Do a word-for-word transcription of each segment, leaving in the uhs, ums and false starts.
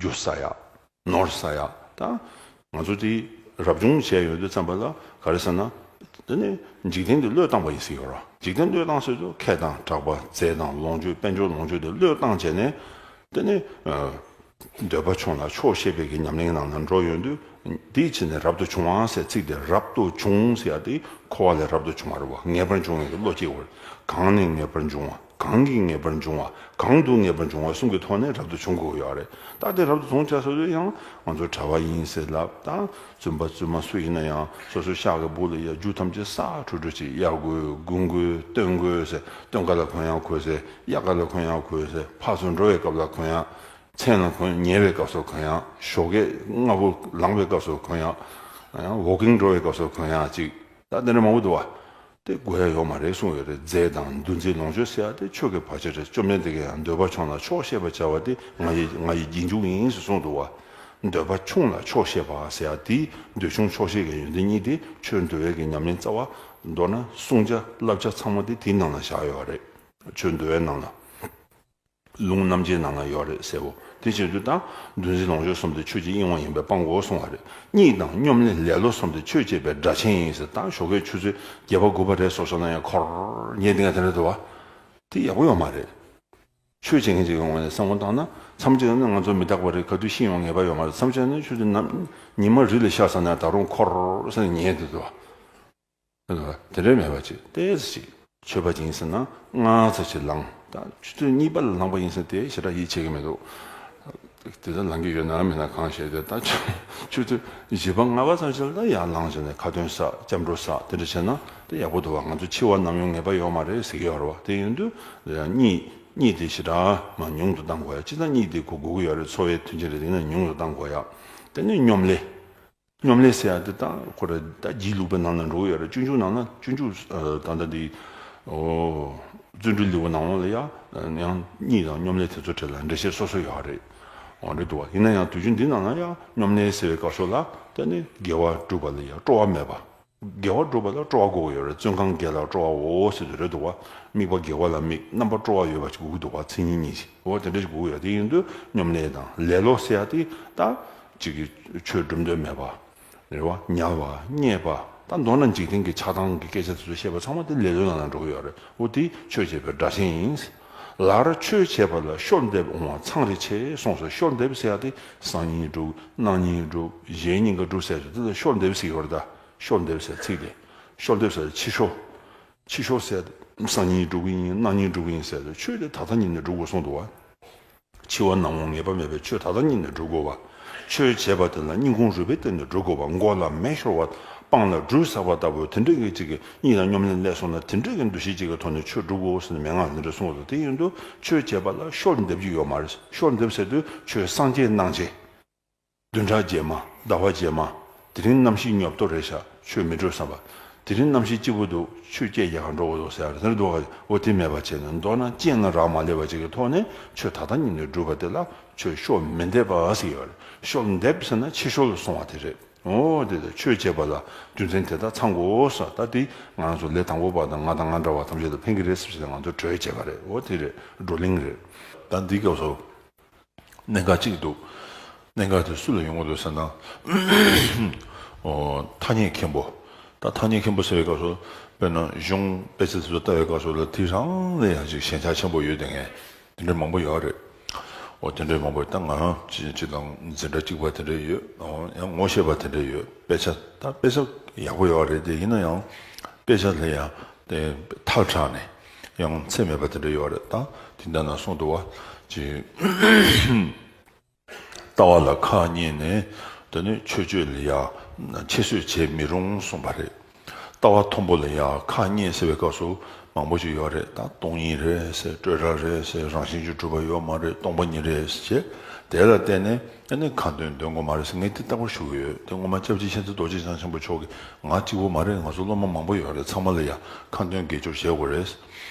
རྒྱུ་བསགས་ཡག་ནོར་བསགས་ཡག་ད་ང་ཚོ་དེ་རབ་བྱུང་བྱས་ཡོང་དུས་ཙམ་པ་ལ་ག་རེ་ཟེར་ན། དེ་ནི་འཇིག་རྟེན་འདི་བློས་བཏང་བ་ཡིན་ཟེར་ཡོད་ར། འཇིག་རྟེན་བློས་བཏང་ཟེར་དུས་ཁེ་དང་གྲགས་པ་རྫས་དང་ལོངས་སྤྱོད་དཔལ་འབྱོར་ལོངས་སྤྱོད་དེ་བློས་བཏང་བྱས་ནས། དེ་ནི་འདོད་པ་ཆུང་ལ་ཆོག་ཤེས་པའི་གི་ཉམས་ལེན་ནང་ལ་འགྲོ་ཡོང་དུས། དེའི་ཕྱིར་ནི་རབ་ཏུ་བྱུང་བ་ཟེར་ཚིག་དེ་རབ་ཏུ་བྱུང་ཟེར་ཡ་དེ་འཁོར་བ་ལས་རབ་ཏུ་བྱུང་བ་རེད་བ། ངེས་པར་འབྱུང་བའི་གི་བློ་སྐྱེ་བར། གང་ནས་ངེས་པར་འབྱུང་བ། གང་གིས་ངེས་པར་འབྱུང་བ། གང་དུ་ངེས་པར་འབྱུང་བ་གསུམ་གྱི་ཐོག་ནས་རབ་ཏུ་བྱུང་དགོས་ཡོད་རེད། ད་དེ་རབ་ཏུ་བྱུང་བྱ་ཟེར་དུས་ཡང་ང་ཚོ་གྲྭ་བ་ཡིན་ཟེར་ལབ། ད་བཙུན་པ་བཙུན་མ་སུ་ཡིན་ན་ཡང་སོ་སོའི་ཤག་གི་སྦུག་ལ་ཡ་རྒྱུ་ཐམས་ཅད་བསགས་འགྲོ་འགྲོ་ཅིག་གཡར་དགོས། སྒུག་དགོས། སྟོན་དགོས་ཟེར། སྟོན་ཁ་ལ་གོན་ཡག་གོན་ཟེར། གཡར་ཁ་ལ་གོན་ཡག་གོན་ཟེར། ཕར་ཚུར་འགྲོ་བའི་སྐབས་ལ་གོན་ཡག་མཚན་ལ་གོན། ཉལ་བའི་སྐབས་སུ་གོན་ཡག་ཞོགས་ཀས་སྔ་པོ་ལངས་པའི་སྐབས་སུ་གོན་ཡག་ཡང་ཝོག་ཀིང་འགྲོ་བའི་སྐབས་སུ་གོན་ཡག་ཅིག་ད་དེ་འདྲ་མང་པོ་འདུག་བ། དེ་དགོས་ཡ་ཡོད་མ་རེད་གསུངས་ཡོད་རེད། རྫས་དང་འདུ་འཛིའི་ལོངས་སྤྱོད་ཟེར་ཡ་དེ་ཆོས་ཀྱི་བར་ཆད་རེད། བཅོམ་ལྡན་འདས་ཀྱིས་ཡང་འདོད་པ་ཆུང་ལ་ཆོག་ཤེས་པར་བྱ་བ་དེ་ང་ཡི་ང་ཡི་རྗེས་འཇུག་ཡིན་ཟེར་གསུངས་འདུག་བ། འདོད་པ་ཆུང་ལ་ཆོག་ཤེས་པ་ཟེར་ཡ་དེ་འདོད་ཆུང་ཆོག་ཤེས་ཀྱི་ཡོན་ཏན་གཉིས་དེ་ཆོས་འདུལ་བའི་གི་ཉམས་ལེན་རྩ་བ། མདོར་ན་བསྲུང་བྱ་བསླབ་བྱ་ཚང་མ་དེ་དེའི་ནང་ལ་བཞག་ཡོད་རེད། ཆོས་འདུལ་བའི་ནང་ལ། ལུང་རྣམ་འབྱེད་ནང་ལ་ཡོད་རེད་ཟེར་བོ། དེ་བྱེད་དུས་ད་འདུ་འཛི་ལོངས་སྤྱོད་གསུམ་དེ་ཆོས་ཀྱི་གཡེང་བ་ཡིན་པས་སྤང་དགོས་གསུང་བ་རེད། གཉིད་དང་སྙོམ་ལས་ལེ་ལོ་གསུམ་དེ་ཆོས་བྱེད་པའི་སྒྲ་ཆེན་ཡིན་ཟེར། ད་ཞོགས་ཀས་ཆུ་ཚོད་བརྒྱད་པ་དགུ་པ་རེད་སོ་སོ་ན་ཡང་འཁོར་ཉལ་དེ་ང་དེ་འདྲ་འདུག་བ། དེ་ཡག་པོ་ཡོད་མ་རེད། ཆོས་བྱེད་མཁན་ཅིག་ཡོང་བ་ནས་བསམ་བློ་བཏང་ན་མཚམས་གཅིག་ནི་ང་ཚོ་མི་རྟག་པ་རེད། ག་དུས་ཤི་ཡོང་ངེས་པ་ཡོད་མ་རེད། མཚམས་གཅིག་ནི་ཆུ་ཚོད་ནམ་ཉི་མ་རི་ལ་ཤར་ས་ན་ད་རུང་འཁོར་ཟེར་ནས་ཉལ་འདུག་འདུག་བ། དེ་འདྲའི་མེད་པ་ཅིག་ཏོག་ཙམ་ཅིག་ཆོས་པ་ཅིག་ཡིན་ཟེར་ན་སྔ་ཙམ་ཅིག་ལངས། ད་ཆུ་ཚོད་གཉིས་པ་ལ་ལངས་པ་ཡིན་ཟེར་དེ་ཞེ་དྲག་ཡིད་ཆེས་ཀྱི་མི་འདུག་དེ་ལྟར་ལངས་ཀྱི་ཡོད་ན་མེད་ན་གང་ཤེས་ཏེ། ད་ཆུ་ཆུ་ཚོད་བཞི་པ་ལྔ་པ་ཙམ་ཞིག་ལ་ཡར་ལངས་བྱས་ནས་ཁ་འདོན་བསགས། སྐྱབས་འགྲོ་བསགས། དེ་འདྲ་བྱས་ན་དེ་ཡག་པོ་འདུག་བ། ང་ཚོ་འཆི་བ་ནམ་ཡོང་ངེས་པ་ཡོད་མ་རེད་ཟེར་གྱི་ཡོད་རེད་བ། དེ་ཡིན་དུས་གཉིད་གཉིད་དེ་ཞེ་དྲག་མ་ཉུང་དུ་གཏང་དགོས་ཡ། སྤྱིར་བཏང་གཉིད་དེ་དགོས་དགོས་ཀྱི་ཡོད་རེད། འཚོ་བའི་མཐུན་རྐྱེན་རེད། དེ་ཡིན་ན་ཉུང་དུ་གཏང་དགོས་ཡ། དེ་ནས་སྙོམ་ལས། སྙོམ་ལས་ཟེར་ཡ་དེ་ད་ཁོ་ར་ད་སྒྱིད་ལུག་པའི་ནང་ན་འགྲོ་གི་ཡོད་རེད། སྤྱོད་འཇུག་ནང་ན་སྤྱོད་འཇུག་ཨ་ད་ལྟ་འདི་ཨོ་བརྩོན་འགྲུས་ལེའུ་ནང་ལོགས་ལ་ཡ་ཡང་གཉིད་དང་སྙོམ་ལས་དེ་ཚོ་གྲས་ལ་འགྲེལ་བཤད་སོ་སོ་ཡོད་རེད། འོ་འདྲ་འདུག་བ། ཡིན་ན་ཡང་དུས་རྒྱུན་འདི་ནང་ན་ཡང་སྙོམ་ལས་ཟེར་བའི་སྐབས་སུ་ལ་ད་ནི་དགེ་བ་སྒྲུབ་པ་ལ་ཡ་སྤྲོ་བ་མེད་པ། དགེ་བ་སྒྲུབ་པ་ལ་སྤྲོ་བ་དགོས་ཀྱི་ཡོད་རེད། བཙོན་ཁང་བརྒལ་ལ་སྤྲོ་བའོ་ཟེར་དུས་རེད་འདུག་བ། དམིགས་པ་དགེ་བ་ལ་དམིགས། རྣམ་པ་སྤྲོ་བ་ཡོད་པ་ཞིག་དགོས་ཀྱི་འདུག་བ། མཚན་ཉིད་གཉིས་ཤིག་འོ་དེ་འདྲ་ཞིག་དགོས་ཀྱི་ཡོད། དེ་ཡིན་དུས་སྙོམ་ལས་དང་ལེ་ལོ་ཟེར་ཡ་དེ་ད་ཅིག་གི་ཆོས་སྒྲུབ་འདོད་མེད་པ། རེད་བ། ཉལ་བ། བརྙས་པ། ད་མདོར་ན་འཇིག་རྟེན་གྱི་ཆགས་སྡང་གི་སྐད་ཆ་དེ་ཚོ་བཤད་པ་ཚང་མ་དེ་ལེ་ལོའི་ནང་ལ་འགྲོ་གི་ཡོད་རེད། འོ་དེ་ཆོས་བྱེད་པའི་སྒྲ་གཅན་ཡིན། ལར་ཆོས་བྱེད་པ་ལ་བཤོལ་འདེབས་འོང་བ་མཚང་རེ་ཆེ་གསུངས་སོ། བཤོལ་འདེབས་ཟེར་ཡ་དེ་སང་ཉིན་སྒྲུབ། གནངས་ཉིན་སྒྲུབ། གཞེས་ཉིན་ག་སྒྲུབ་ཟེར་ཡ་དེ་ལ་བཤོལ་འདེབས་ཟེར་གྱི་ཡོད་རེད། ད་བཤོལ་འདེབས་ཟེར་ཚིག་དེ། བཤོལ་འདེབས་ཟེར་ཕྱི་བཤོལ། ཕྱི་བཤོལ་ཟེར་ཡ་དེ་སང་ཉིན་སྒྲུབ་ཀྱི་ཡིན། གནངས་ཉིན་སྒྲུབ་ཀྱི་ཡིན་ཟེར་ཡ་དེ། ཆོས་དེ་ད་ལྟ་ཉིད་ནས་སྒྲུབ་དགོས་གསུངས་འདུག་བ། འཆི་བ་ནམ་འོང་ངེས་པ་མེད་པས་ཆོས་ད་ལྟ་ཉིད་ནས་སྒྲུབ་དགོས་པ། ཆོས་བྱེད་པ་དེ་ལ་སྙིང་ཁུང་རུས་པའི་གཏིང་ནས་སྒྲུབ་དགོས་པ། མགོ་ལ་མེ་ཤོར་བ་སྤང་ལ་སྦྲུལ་ཟགས་པ་ལྟ་བུའི་དེ་འདྲ་གི་ཅིག་གི་གཉིད་དང་སྙོམ་ལས་སླེབས་སོང་ན་དེ་འདྲ་གི་འདུ་ཤེས་ཅིག་གི་ཐོག་ནས་ཆོས་སྒྲུབ་དགོས་ཟེར་ནས་མན་ངག་ལ་འདི་འདྲ་གསུངས་འདུག་དེ་ཡིན་དུས་ཆོས་བྱེད་པ་ལ་བཤོལ་འདེབས་ཀྱི་ཡོད་མ་རེད། བཤོལ་འདེབས་ཟེར་དུས་ཆོས་སངས་རྒྱས་གནང་བྱེད། བདུན་ཕྲག་རྗེས་མ། ཟླ་བ་རྗེས་མ། དེ་རིང་གནམ་གཤིས་ཉོབ་ཏོ་རེད་ཤག་ཆོས་མི་སྒྲུབ་བསམ་པ། དེ་རིང་གནམ་གཤིས་སྐྱིད་པོ་འདུག་ཆོས་སྐད་རྒྱག་ག་འགྲོ་དགོས་འདུག་ཟེར་ཡ་རེད། དེ་འདྲ་འདུག་ག་འོ་དེ་མེད་པ་བྱས་ནས་མདོར་ན་རྐྱེན་ལ་རག་མ་ལས་པ་ཅིག་གི་ཐོག་ནས་ཆོས་ད་ལྟ་ཉིད་ནས་སྒྲུབ་པ་དེ་ལ་ཆོས་བཤོལ་མི་འདེབས་པ་ཟེར་ཡོད་རེད། བཤོལ་འདེབས་ཟེར་ན་ཕྱི་བཤོལ་ལ་སོང་བ་དེ་རེད། འོ་དེ་ལ་ཆོས་བྱེད་པ་ལ་རྒྱུ་མཚན་དེ་དག་ཚང་དགོས་ས། ད་དེ་ང་རང་ཚོ་ལས་དང་པོ་པ་དང་ང་དང་ང་འདྲ་བ་ཐམས་ཅད་ལ་ཕན་གྱི་རེད་ཟེར་བྱས་ནས་ང་ཚོ་གྲོས་བྱེད་པ་རེད། འོ་དེ་རེད། བགྲོ་གླེང་རེད། ད་འདི་སྐབས་སུ། གནད་འགག་གཅིག་འདུག་གནད་འགག་དེ་སུ་ལ་ཡོང་གི་འདུག་ཟེར་ན། ཨོ། ཐ་སྙད་མཁན་པོ། ད་ཐ་སྙད་མཁན་པོ་ཟེར་བའི་སྐབས་སུ། དཔེར་ན་གཞུང་དཔེ་ཆ་དེ་ཚོ་ལྟ་བའི་སྐབས་སུ་ལ་དེ་རང་ལ་ཡང་ཅིག་ཞན་ཆ་ཆེན་པོ་ཡོད་དེ་ངས། དེ་འདྲའི་མང་པོ་ཡོད་རེད། ཨོ་དེ་འདྲའི་མང་པོ་ད་ང་རང་ཅི་ཅི་དང་འཛིན་གྲྭ་གཅིག་པ་དེ་འདྲ་ཡོད། ཨོ་ཡང་ངོ་ཤེས་པ་དེ་འདྲ་ཡོད། དཔེ་ཆ་ད་དཔེ་ཆ་ཡག་པོ་ཡོད་རེད་དེ། ཡིན་ན་ཡང་དཔེ་ཆ་ལ་ཡང་དེ་ཐག་དྲག་ནས་ཡང་ཚད་མེད་པ་དེ་འདྲ་ཡོད་རེད། ད་དེ་འདྲ་ན་གསུངས་འདུག་བ། ཅི། ལྟ་བ་ལ་ཁག་གཉིས་ནས་དེ་ནི་ཆོས་སྤྱོད་ལ་ཡང་ཁྱད་གསོད་བྱེད་མི་རུང་གསུངས་པ་རེད། ལྟ་བ་མཐོན་པོ་ལ་ཡང་ཁག་གཉིས་ཟེར་བའི་སྐབས་སུ་མང་པོ་ཞིག་ཡོད་རེད། ད་སྟོང་ཉིད་རེད་ཟེར། སྤྲོས་བྲལ་རེད་ཟེར། རང་བཞིན་གྱིས་གྲུབ་པ་ཡོད་མ་རེད། སྟོང་པ་ཉིད་རེད་ཟེར། དེ་ལ་བརྟེན་ནས་ཨ་ནི་ཁ་འདོན་འདོན་དགོས་མ་རེད་ཟེར། ངས་དེ་རྟག་པར་ཞུ་གི་ཡོད། དེ་སྔོན་མ་སྐྱབས་རྗེ་མཁྱེན་བརྩེ་རྡོ་རྗེ་འཆང་ཆེན་པོ་མཆོག་གིས། ང་གཅིག་པོ་མ་རེད། ང་ཚོ་སློབ་མ་མང་པོ་ཡོད་རེད། ཚང་མ་ལ་ཡང་ཁ་འདོན་དགེ་སྦྱོར་བྱེད་དགོས་རེད།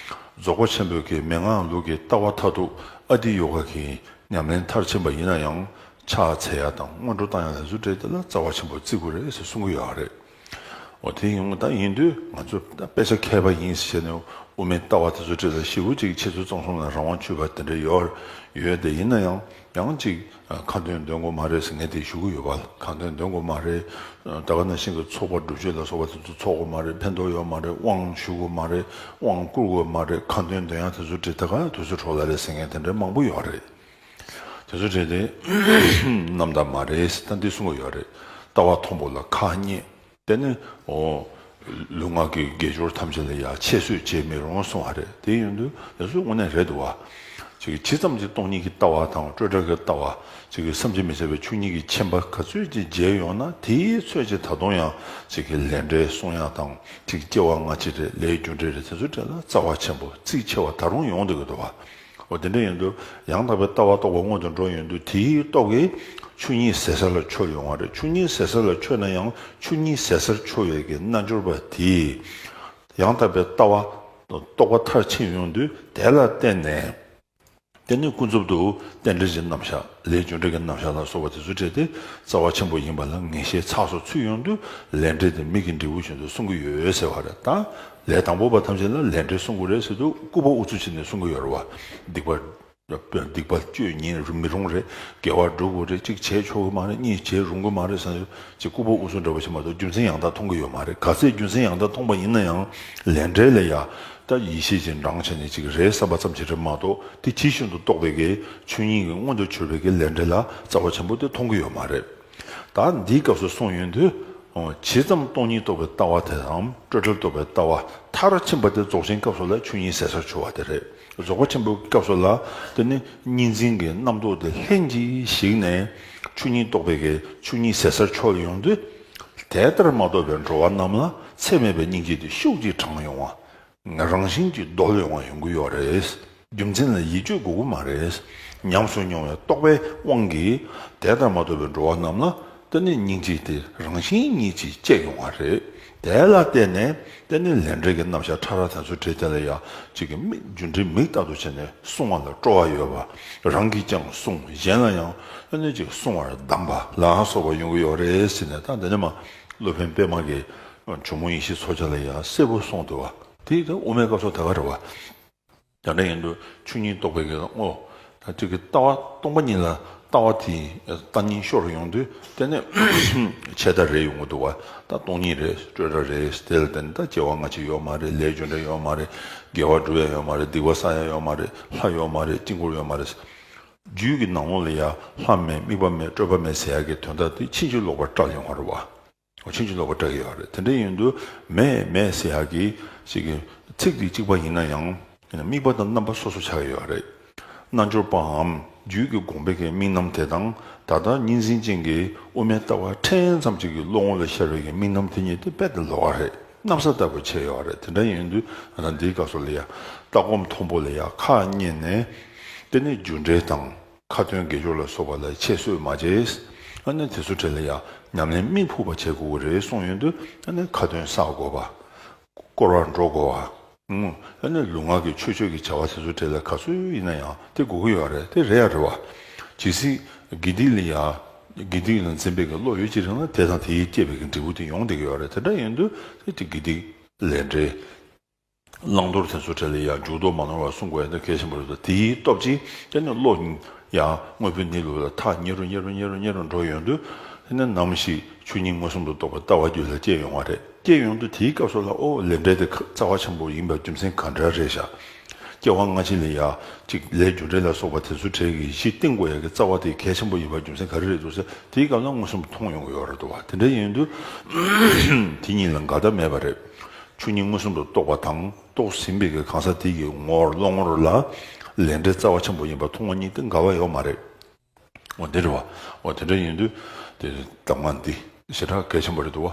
རྫོགས་པ་ཆེན་པོའི་གི་མན་ངག་ལུགས་ཀྱི་ལྟ་བ་མཐར་ཐུག་ཨ་ཏི་ཡོ་ག་གི་ཉམས་ལེན་མཐར་ཕྱིན་པ་ཡིན་ན་ཡང་ཕྱག་འཚལ་ཡ་དང་སྔོན་འགྲོ་བཏང་ཡ་ལ་སུ་བྲེལ་དེ་ལ་རྩ་བ་ཆེན་པོ་བརྩི་དགོས་རེད་ཟེར་གསུང་གི་ཡོད་རེད། འོ་དེ་ཡིན་ད་ཡིན་དུས་ང་ཚོ་ད་དཔེ་ཆ་མཁས་པ་ཡིན་ཟེར་ནས་དབུ་མའི་ལྟ་བ་དེ་ཚོ་འདྲ་ལ་ཞེ་པོ་ཅིག་འཆད་ཚུལ་གཙང་གསུམ་ལ་རང་དབང་ཆོད་པ་དེ་འདྲ་ཡོད་ཡོད་དེ་ཡིན་ན་ཡང་ཡང་ཅིག་ཁ་འདོན་འདོན་དགོས་མ་རེད་ཟེར་ངས་དེ་ཞུ་གི་ཡོད་པ། ཁ་འདོན་འདོན་དགོས་མ་རེད། ད་ག་ནང་བཞིན་གྱི་ཚོགས་པ་སྒྲུབ་མཆོད་ལ་སོགས་པ་དེ་ཚོ་ཚོགས་དགོས་མ་རེད། ཕན་ཐོགས་ཡོད་མ་རེད། དབང་ཞུ་དགོས་མ་རེད། དབང་བསྐུར་དགོས་མ་རེད། ཁ་འདོན་འདོན་ཡག་དེ་ཚོ་འདྲ་ད་ག་དུས་ཚོད་འཕྲོ་བརླག་རེད་ཟེར་མཁན་དེ་འདྲ་མང་པོ་ཡོད་རེད། དེ་ཚོ་འདྲ་དེ་རྣམ་དག་མ་རེད་ཟེར་ད་འདི་གསུང་གི་ཡོད་རེད། ལྟ་བ་མཐོན་པོ་ལ་ཁག་རྙེད། དེ་ནི་འོ་ལུས་ངག་གི་དགེ་སྦྱོར་ཐམས་ཅད་ལ་ཡང་ཁྱད་གསོད་བྱེད་མི་རུང་གསུང་བ་རེད། དེ་ཡིན་དུས་དེ་ཚོ་དངོས་གནས་རེད་འདུག་བ། ཅིག་ཇི་ཙམ་གྱིས་སྟོང་ཉིད་ཀྱི་ལྟ་བ་དང་སྤྲོས་བྲལ་གྱི་ལྟ་བ། ཅིག་གི་བསམ་གྱིས་མི་ཁྱབ་པའི་ཆོས་ཉིད་ཀྱི་མཁྱེན་པ་ག་ཚོད་ཅིག་རྒྱས་ཡོང་ན་དེའི་ཚོད་ཅིག་ད་དུང་ཡང་ཅིག་གི་ལས་འབྲས་གསུང་ཡག་དང་ཅིག་སྐྱེ་བ་སྔ་ཕྱི་རེད། ལས་རྒྱུ་འབྲས་རེད། དེ་ཚོ་འདྲ་ལ་རྩ་བ་ཆེན་པོ་རྩིས་ཆེ་བ་ད་རུང་ཡོང་བསྡད་ཀྱི་འདུག་བ། འོ་དེ་འདྲ་ཡིན་དུས་ཡང་དག་པའི་ལྟ་བ་རྟོགས་པ་སྔོན་དུ་འགྲོ་ཡོང་དུས་དེའི་སྟོབས་ཀྱིས་ཆོས་ཉིད་ཟད་ས་ལ་འཆོལ་ཡོང་བ་རེད། ཆོས་ཉིད་ཟད་ས་ལ་འཆོལ་ན་ཡང་ཆོས་ཉིད་ཟད་སར་འཆོལ་བའི་གི་རྣལ་འབྱོར་པ་དེས་ཡང་དག་པའི་ལྟ་བ་རྟོགས་པ་མཐར་ཕྱིན་ཡོང་དུས་དེ་ལ་བརྟེན་ནས་དེ་ནི་ཀུན་རྫོབ་ཏུ་རྟེན་འབྲེལ་གྱི་རྣམ་གཞག་ལས་རྒྱུ་འབྲས་ཀྱི་རྣམ་གཞག་ལ་སོགས་པ་དེ་ཚོ་འབྲེལ་ཏེ་རྩ་བ་ཆེན་པོ་ཡིན་པ་ལ་ངེས་ཤེས་ཚགས་སུ་ཚུད་ཡོང་དུས་ལས་འབྲས་དེ་མིག་གི་འབྲས་བུ་བཞིན་དུ་གསུང་གི་ཡོད་ཟེར་བ་རེད་ད། ལས་དང་པོ་པ་ཐམས་ཅད་ལ་ལས་འབྲས་གསུང་གི་རེད་ཟེར་དུས་སྐུར་པ་ཨུ་ཚུགས་བྱས་ནས་གསུང་གི་ཡོད་རེད་བ། སྡིག་པ་སྡིག་པ་སྤྱོད་ཉེས་རུ་མི་རུང་རེད། དགེ་བ་སྒྲུབ་དགོས་རེད། གཅིག་བྱས་ཆོག་གི་མ་རེད། གཉིས་བྱས་རུང་གི་མ་རེད་ཟེར་ན་ཅིག་སྐུར་པ་ཨུ་ཚུགས་འདྲ་པོ་བྱེད་མ་གཏོགས་རྒྱུ་མཚན་ཡང་དག་མཐོང་གི་ཡོད་མ་རེད། ག་ཚད་རྒྱུ་མཚན་ཡང་དག་མཐོང་པ་ཡིན་ན་ཡང་ལས་འབྲས་ལ་ཡ་ད་ཡིད་ཤེས་ཀྱི་འབྲང་བྱས་ནས་ཅིག་རེད་བསམ་པ་ཙམ་ཞིག་རེད་མ་གཏོགས་དེ་ཇི་བཞིན་དུ་རྟོགས་པའི་གི་ཆོས་ཉིད་ཀྱི་མངོན་དུ་གྱུར་པའི་གི་ལས་འབྲས་ལ་རྩ་བ་ཆེན་པོ་དེ་མཐོང་གི་ཡོད་མ་རེད། ད་འདིའི་སྐབས་སུ་གསུངས་ཡོང་དུས། ཇི་ཙམ་སྟོང་ཉིད་རྟོགས་པའི་ལྟ་བ་དེ་དང་སྤྲོས་བྲལ་རྟོགས་པའི་ལྟ་བ་མཐར་ཕྱིན་པ་དེ་རྫོགས་ཆེན་སྐབས་སུ་ལ་ཆོས་ཉིད་ཟད་སར་འཆོལ་བ་དེ་རེད། རྫོགས་པ་ཆེན་པོའི་སྐབས་སུ་ལ་དེ་ནི་གཉིས་འཛིན་གྱི་རྣམ་རྟོག་དེ་ལྷན་ཅིག་ཞིག་ནས་ཆོས་ཉིད་རྟོགས་པའི་གི་ཆོས་ཉིད་ཟད་སར་འཆོལ་ཡོང་དུས། དེ་ལྟར་མ་རྟོགས་པའི་འགྲོ་བ་རྣམས་ལ་ཚད་མེད་པའི་སྙིང་རྗེ་དེ་ཤུགས་ཀྱིས་དྲངས་ཡོང་བ། རང་བཞིན་གྱིས་རྡོལ་ཡོང་བ་ཡོང་གི་ཡོད་རེད། རྒྱུ་མཚན་ལ་ཡིད་དཔྱོད་དགོས་ཀྱི་མ་རེད། ཉམས་སུ་མྱོང་བའི་རྟོག་པའི་དབང་གིས་དེ་ལྟར་མ་རྟོགས་པའི་འགྲོ་བ་རྣམས་ལ་དེ་ནི་སྙིང་རྗེ་དེ་རང་བཞིན་ཉིད་ཀྱིས་སྐྱེ་ཡོང་བ་རེད། དེ་ལ་བརྟེན་ནས་དེ་ནི་ལས་འབྲས་ཀྱི་རྣམ་གཞག་ཕྲ་རགས་དེ་ཚོ་འབྲེལ་དེ་ལ་ཡང་གཅིག་གི་མིག་རྒྱུ་འབྲས་མིག་ལྟར་དུ་བྱས་ནས་གསུང་བ་ལ་སྤྲོ་བ་ཡོད་པ། རང་གིས་ཀྱང་གསུང་གཞན་ལ་ཡང་དེ་ནི་གཅིག་གསུང་བར་གདམས་པ་ལ་སོགས་པ་ཡོང་གི་ཡོད་རེད་ཟེར་ནས། ད་འདི་ནི་མ་སློབ་དཔོན་པད་མ་གི་ཇོ་མོ་ཡེ་ཤེས་མཚོ་རྒྱལ་ལ་ཡང་གསལ་པོ་གསུངས་འདུག་བ། དེ་ད་དབུ་མའི་སྐབས་སུ་ད་ག་རེད་བ། དེ་འདྲ་ཡིན་དུས་ཆོས་ཉིད་རྟོགས་པའི་གི་དངོས། ད་ཅིག་གི་ལྟ་བ་སྟོང་པ་ཉིད་ལ་ལྟ་བ་དེ་ལྟ་ཉིད་ཤོར་ཡོང་དུས་དེ་ནི་ཆད་ལྟ་རེད་ཡོང་གི་འདུག་བ། ད་སྟོང་ཉིད་རེད། སྤྲོས་བྲལ་རེད། དེ་ལ་བརྟེན་ད་སྐྱེ་བ་སྔ་ཕྱི་ཡོད་མ་རེད། ལས་རྒྱུ་འབྲས་ཡོད་མ་རེད། དགེ་བ་སྒྲུབ་ཡ་ཡོད་མ་རེད། སྡིག་པ་བསགས་ཡ་ཡོད་མ་རེད། ལྷ་ཡོད་མ་རེད། དཀྱིལ་འཁོར་ཡོད་མ་རེད། རྒྱུད་ཀྱི་ནང་ལོགས་ལ་ཡ་ལྷ་མེད་དམིགས་པ་མེད་སྤྲོས་པ་མེད་ཟེར་ཡ་གི་དོན་དག་དེ་ཕྱིན་ཅི་ལོག་པར་བཀྲལ་ཡོང་བ་རེད་བ། ཕྱིན་ཅི་ལོག་པར་བཀྲལ་གྱི་ཡོད་རེད། དེ་འདྲ་ཡིན་དུས་མེད་མེད་ཟེར་ཡག་གི་ཅིག་གི་ཚིག་དེ་གཅིག་པ་ཡིན་ན་ཡང་དམིགས་པ་དང་རྣམ་པ་སོ་སོ་ཆགས་ཀྱི་ཡོད་རེད། རྣལ་འབྱོར་པའམ་རྒྱུད་ཀྱི་དགོངས་པའི་གི་དམིགས་རྣམ་དེ་དང་ད་ལྟ་གཉིས་འཛིན་ཅན་གྱི་དབུ་མའི་ལྟ་བ་ཕྲན་ཙམ་ཅིག་གི་བློ་ངོ་ལ་ཤར་བའི་གི་དམིགས་རྣམ་དེ་གཉིས་དེ་རྦད་དེ་ལོགས་ཀ་རེད། གནམ་ས་ལྟ་བུ་ཕྱེ་ཡོད་རེད། དེ་འདྲ་ཡིན་དུས་ང་རང་འདིའི་སྐབས་སུ་ལ་ཡ་ལྟ་སྒོམ་མཐོན་པོ་ལ་ཡ་ཁག་རྙེད་ནས་དེ་ནས་རྒྱུ་འབྲས་དང་། ཁ་ཏོན་དགེ་སྦྱོར་ལ་སོགས་པ་ལ་ཁྱད་གསོད་མ་བྱས། ཨ་ནི་དེ་ཚོ་གྲས་ལ་ཡང་ཉམས་ལེན་མིག་ཕུག་པ་བྱེད་དགོས་ཀྱི་རེད་གསུངས་ཡོང་དུས་ཨ་ནི་ཁ་ཏོན་བསགས་དགོས་པ། བསྐོར་བར་འགྲོ་དགོས་པ། ཨུ། ཨ་ནི་ལུས་ངག་གི་ཆོས་སྤྱོད་ཀྱི་བྱ་བ་དེ་ཚོ་གྲས་ལ་ག་ཚོད་ཡིན་ན་ཡང་དེ་དགོས་ཀྱི་ཡོད་རེད། དེ་རེད་ཡ་རེད་བ། ཇི་སྲིད་དགེ་སྡིག་ལ་ཡང་དགེ་སྡིག་ལ་འཛིན་པའི་གི་བློ་ཡོད་ཅིག་རེད་ན་དེ་དང་དེའི་སྐྱེས་པའི་གི་འབྲས་བུ་དེ་ཡོང་བསྡད་ཀྱི་ཡོད་རེད། དེ་འདྲ་ཡིན་དུས་དེ་དགེ་སྡིག་ལས་འབྲས། བླང་དོར་དེ་ཚོ་གྲས་ལ་ཡང་འཇུག་ལྡོག་མ་ནོར་བ་སྲུང་དགོས་ཡ་དེ་གལ་ཆེན་པོ་རེད་དོ། དེའི་སྟོབས་ཀྱིས་དེ་ནི་བློ་ཡང་དངོས་པོའི་གནས་ལུགས་ལ་ཐག་ཉེ་རུ་ཉེ་རུ་ཉེ་རུ་ཉེ་རུ་འགྲོ་ཡོང་དུས་དེ་ནི་ནམ་ཞིག་ཆོས་ཉིད་མངོན་སུམ་དུ་རྟོགས་པའི་ལྟ་བ་རྒྱུད་ལ་སྐྱེ་ཡོང་བ་རེད། སྐྱེ་ཡོང་དུས་དེའི་སྐབས་སུ་ལ་ཨོ་ལས་འབྲས་དེ་རྩ་བ་ཆེན་པོ་ཡིན་པའི་རྒྱུ་མཚན་ག་འདྲ་རེད་ཤག་སྐྱེ་བ་སྔ་ཕྱི་ལ་ཡང་ཅིག་ལས་རྒྱུ་འབྲས་ལ་སོགས་པ་དེ་ཚོ་གྲས་ཀྱི་གཞི་བཏིང་དགོས་ཡ་གི་རྩ་བ་དེ་གལ་ཆེན་པོ་ཡིན་པའི་རྒྱུ་མཚན་ག་རེ་རེད་འདུག་ཟེར་དེའི་སྐབས་ལ་མངོན་སུམ་དུ་མཐོང་ཡོང་གི་ཡོད་རེད་འདུག་བ། དེ་འདྲ་ཡིན་དུས་དེ་གཉིས་ལ་འགལ་ཟླ་མེད་པ་རེད། ཆོས་ཉིད་མངོན་སུམ་དུ་རྟོགས་པ་དང་རྟོགས་ཟིན་པའི་གི་གང་ཟག་དེ་གི་ངོར་བློ་ངོར་ལ་ལས་འབྲས་རྩ་བ་ཆེན་པོ་ཡིན་པ་མཐོང་བ་གཉིས་དེ་འགལ་བ་ཡོད་མ་རེད། འོ་དེ་རེད་བ། འོ་དེ་འདྲ་ཡིན་དུས་དེ་གདམས་ངག་འདི་ཞེ་དྲག་གལ་ཆེན་པོ་རེད་འདུག་བ།